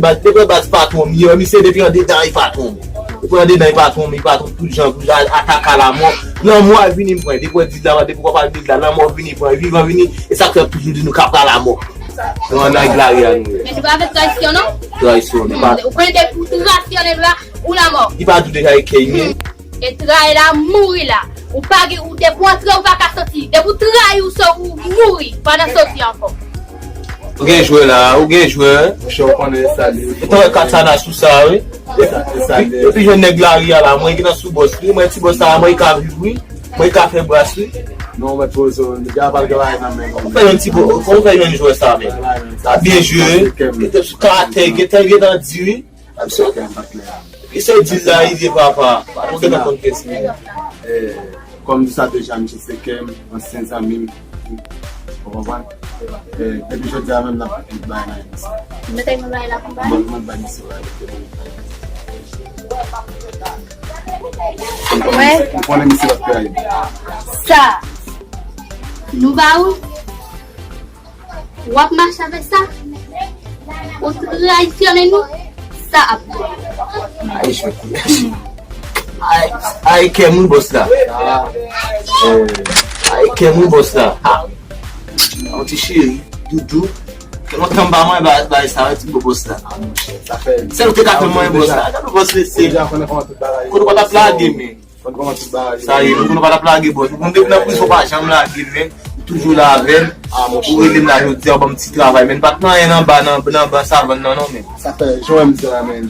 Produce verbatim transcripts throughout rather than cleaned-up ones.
baz, depi w wè baz patwon m ye, misye depi andedan e patwon m. Depi andedan e patwon m, e patwon m tout jan, tout jan, ataka lanmò. Lanmò a vini m pran, depi w wè diz la, depi w wè pa diz la, lanmò vini pran, vivan vini, e sa k fè toujou di nou kapra lanmò. Nou ann nèg lari a nou ye. Men se pa avèk trayisyon non. Trayisyon, li pa. Ou konnen depi w trayisyonnen nou la, ou lanmò. Li pa di w deja e kèy men. E trayi la, mouri la. Ou pa gen, ou depi w antre, ou pa ka soti. Depi w trayi, ou so, ou mouri pandan soti ankò. Ou gen jwè la, ou gen jwè. Monchè, ou konnen sa li. E tan wè kat sa nan sou sa, wi. E sa, e sa li. Epi jwenn nèg lari a la, mwen ki nan sou bòs, wi. Mwen ti bòs la, mwen ka viv, wi. Mwen ka fè bras, wi. Non, mwen poze, nèg la pa gen bagay nan men. Ou fè yon ti bo, ou fè yon jwè sa, men. Sa byen jwe. Gentan sou karatè, gentan, gentan di, wi. Ap sot. Li se diz la, li ye papa. Ou gentan konn kiyès li ye. Kòm di sa deja, misye se kè m, ansyen zanmi m. Ou konprann? Depi jodi a menm, n ap bay nan yon. Mwen te mwen bay la pou bay. Mwen, mwen bay misye la. Mwen konnen misye pa fè ayen. Sa. Nou ba ou. W ap mache avèk sa? Ou trayisyonnen nou? Sa ap bon. Ay, jwèt koulè. Ay, ay, kè m wi bòs la. Ay, kè m wi bòs la. Ah. Yon ti cheri, doudou. Fè lontan m pa manje ba, ba sa, ti bo bòs la. Se ou te ka fè manje bòs la. Gade bòs mesye. Kote w pa t ap lage men. Sa ye, nou pa t ap lage bòs. Moun depi nan prizon pa janm lage l, men ou toujou la avè m. Ou rele m la jodi a, ou ban m ti travay, men pa t nan anyen anba, nan, nan ban savann nan, non, men. Sa fè, jan w wè m di la, men.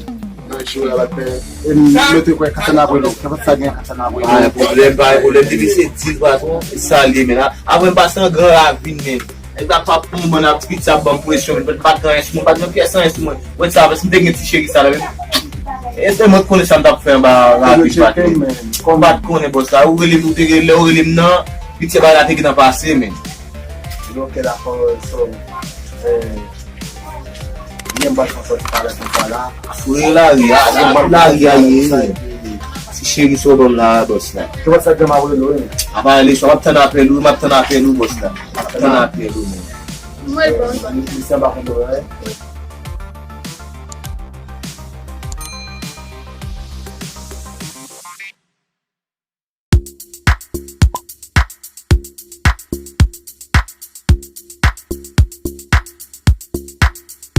Nan Chou la bat fè. E m mete kwè Casanova lo. Kè pa sa gen Casanova lo. Pa gen pwoblèm, pa gen pwoblèm. Depi se dil patwon, e sa l ye, men. Apre m pase an gran ravin, men. Nèg la pa pou m ban ap piti ap ban m presyon, li pa t gen anyen sou mwen, pa t gen pyès anyen sou mwen. Wè sa, paske m te gen ti cheri sa la, men. E se mwen k konnen sa m t ap fè anba ravin, patnè. M pa t konnen bòs la. Ou rele m, ou te rele, lè ou rele m nan, piti bagay la te gentan pase, men. Yo, kè la fò, so, eh, Li menm pral fè sòti talè konsa la. Wi, lari a, lari a ye. Ti cheri sou ban m la, bòs la. Ki wè sa djama wè lo, wi. Apa ale swa, m ap tann apèl ou, m ap tann apèl ou, bòs la. M ap tann apèl ou, men. Mwen bon. Misye anba kontwòl la, wi.